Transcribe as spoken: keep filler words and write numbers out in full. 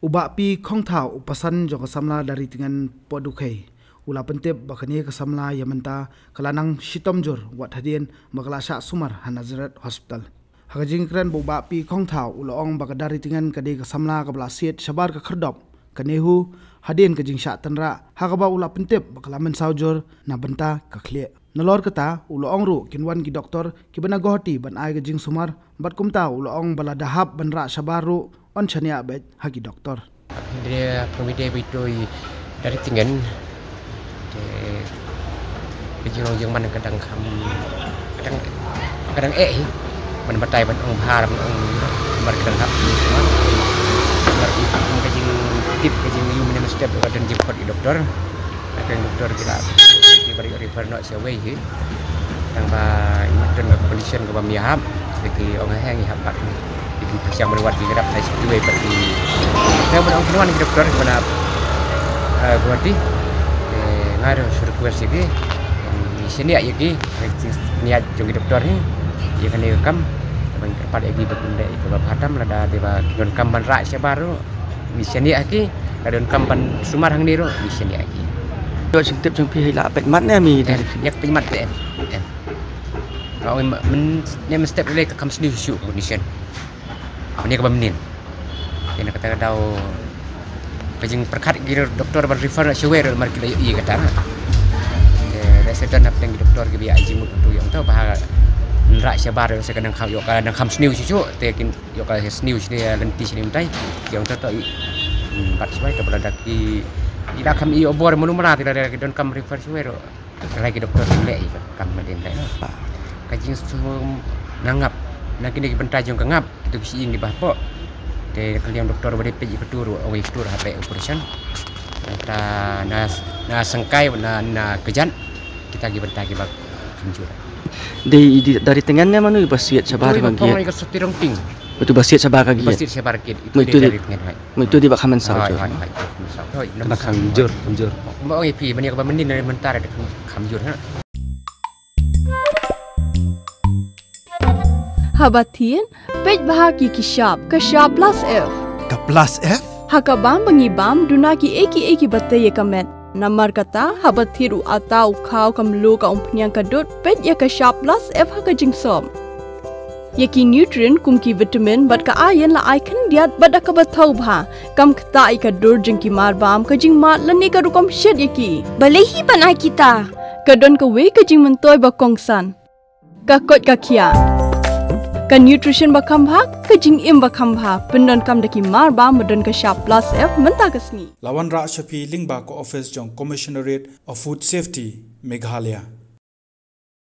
Bah Pi Khongthaw, u pasan jong ka samla Darityngen Pohdukhei, u la pyntip ba kane ka samla ïa mynta ka la nang shitom jur wat hadien ba ka la shah sumar ha Nazareth Hospital. Ha ka jingkren bad u Bah Pi Khongthaw, u la ong ba ka Darityngen ka dei ka samla kaba la siat shabar ka khyrdop, ka NEHU, hadien ka jingshah tynrah, ha kaba u la pyntip ba ka la mynsaw jur na bynta ka khlieh. Nalor kata, u la ong ruh kin wan ki doktor kiba na Guwahati ban ai ka jingsumar, bad kumta u la ong ba lada hap ban rah shabar ruh, yn shaniah beit ha ki doktor. Hynrei pyrmite ba ithuh i Darityngen, te ka jinglong jingman ka dang kham, ka dang, ka dang eh hi. Ban batai ban ong bha, ban ong namar ka dang hap hi. Namar ka jingtip, ka jingïohi mynstep ka dang jingkhot i doktor. Ka doktor ki la, ki ba refer noh sha wei hi. Tang ba i don ka condition kaba ym ïahap, ki ong ha ïahap pat. Ki pynshang bad wat ki grab tai sha wei pat ki. Tang ba ong ki wan ki doktor ba na, eh, Guwahati. Eh, nga ruh shu request ïa ki. Ïa shaniah ïa ki, ïa shaniah jong ki doktor hi. Ïa kane ka kam. Ban kyrpad ïa ki ba kin leh ïa kaba bha tam, lada dei ba ki donkam ban rah shabar ruh. Ngi shaniah ha ki, ka donkam ban sumar hangne ruh, ngi shaniah ha ki. Ïoh jingtip jong phi hi la peit mat ne mi? Em, ïa peit mat te em. Em. Ka ong ma-, myn-, ne mynstep lei ka kham sniew shuh condition. Mynne kaba mynnin. Te na kata ka daw ka jingpyrkhat ki doktor ban refer noh sha wei ruh namar ki la ïohi kata. Te da sdang hapdeng ki doktor kiba ïa jingmut tu ïa ong to ba ha rah shabar ruh sa ka nang kham ïoh ka nang kham sniew shuh shuh te kin ïoh ka sniew shane lynti shane mynta. Ki ong to to i, hmm, bat shuwa to ba lada ki, ki da kham ïoh bor mano mara te lada ki donkam refer shuwa ruh. Ka lai ki doktor ki leh ïa ka kam ba dei leh. Ka jingsum na ngap, na kine ki bynta jong ka ngap, kito ki shyieng kiba hapoh. Te ka liang doktor ba dei peit ïa ka tur, ong ïa ka tur ha peit operation. Nangta na, na sengkai, na, na kjat, kita ki bynta kiba kham jur. Dei i Darityngen ne mano iba siat shabar ka gate? Ito ba siat shabar ka gate. Ba siat shabar ka gate. Ito dei Darityngen, hai. Ito dei ba kham mynsaw jur. Hai, hai, hai, mynsaw. Hai, namar kham jur, kham jur. Ba ong ïa phi, mynne kaba mynnin ne mynta da kham, kham jur, ha. Haba thied, peit bha ïa ki shap, ka shap plus F. Ka plus F? Ha ka bam ba ngi bam, duna kiei kiei kiba tei ïa ka met. Namar kata, haba thied u atta u khaw ka mluh ka umphniang ka dud, peit ïa ka shap plus F ha ka jingsop. Ïa ki nutrient kum ki vitamin bad ka iron la ai khyndiat bad da kaba thaw bha. Kam ktah ïa ka dur jong ki marbam, ka jingmad lane ka rukom shet ïa ki. Balei hi ban ai kita? Ka don kawei ka jingmyntoi ba kongsan. Ka koit ka khiah. Ka nutrition ba kham bha, ka jingim ba kham bha. Pyndonkam da ki marbam ba don ka shap plus F mynta ka sngi. La wanrah sha phi lyngba ka office jong Commissionerate of Food Safety, Meghalaya.